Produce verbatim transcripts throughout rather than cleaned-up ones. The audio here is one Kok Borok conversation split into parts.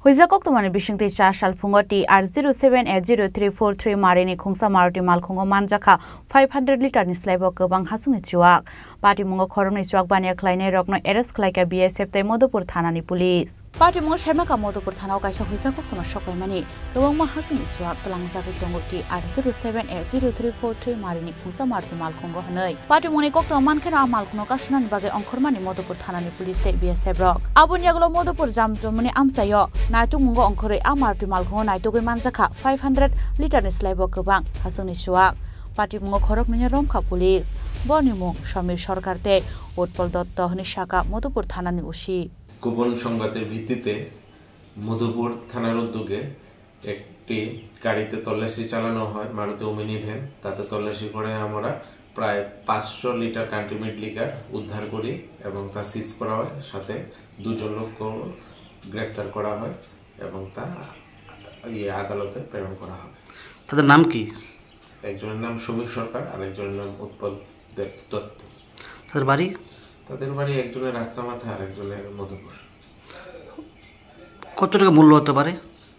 Huijak koktwmani bisingtwi cha salphungo T R zero seven A zero three four three marini khungsa Maruti malkhungo manjakha five hundred litre ni slaibo kwbang hasungni chuak. Patimungo khoroknwi chuak baniya khlainai rokno arrest khlaikha B S F tei Madhupur thanani police. Patimungo saimaka Madhupur thanao kaisa huijak koktwma sokpaimani kwbangma hasungni chuak twlangjagwi tongo T R zero seven A zero three four three marini khungsa Maruti malkhungo hwnwi. Patimungni koktwma mankheno a malkhungno kasunani bagwi ongkhormani Madhupur thanani police tei B S F rok. Aboni yagulo Madhupur Jamjomuni amchaio naitukmungo ongkhorwi a Maruti malkhungo naitugwi manjakha five hundred litre ni slaibo kwbang hasungni chuak. Patimungo khoroknwino romkha police. Boni mung Samir Sarkar tei Utpal Dotto hwnwi sakha Madhupur thanani O C. গোপন সংবাদের ভিত্তিতে মধুপুর থানার উদ্যোগে একটি গাড়িতে তল্লাশি চালানো হয় মারুতি ওমিনি ভ্যান। তাতে তল্লাশি করে আমরা প্রায় পাঁচশো লিটার কান্ট্রি মেড লিকার উদ্ধার করি এবং তা সিজ করা হয়, সাথে দুজন লোককে গ্রেপ্তার করা হয় এবং তা ইয়ে আদালতে প্রেরণ করা হবে। তাদের নাম কি? একজনের নাম সমীর সরকার আর একজনের নাম উৎপল দেব দত্ত। তাদের বাড়ি? তাদের বাড়ি একজনের রাস্তামাথা আর একজনের মধুপুর। কত টাকা মূল্য হতে পারে?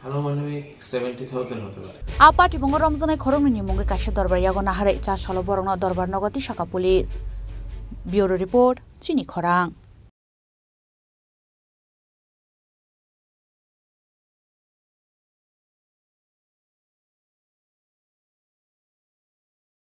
আনুমানিক সেভেন্টি থাউজেন্ড হতে পারে। A patimungo romjaknai khoroknwini mungwi kaisa dorbar yago naharwi cha salo borokno dorbar nogo tisakha police. Bureau report, Chini Khorang.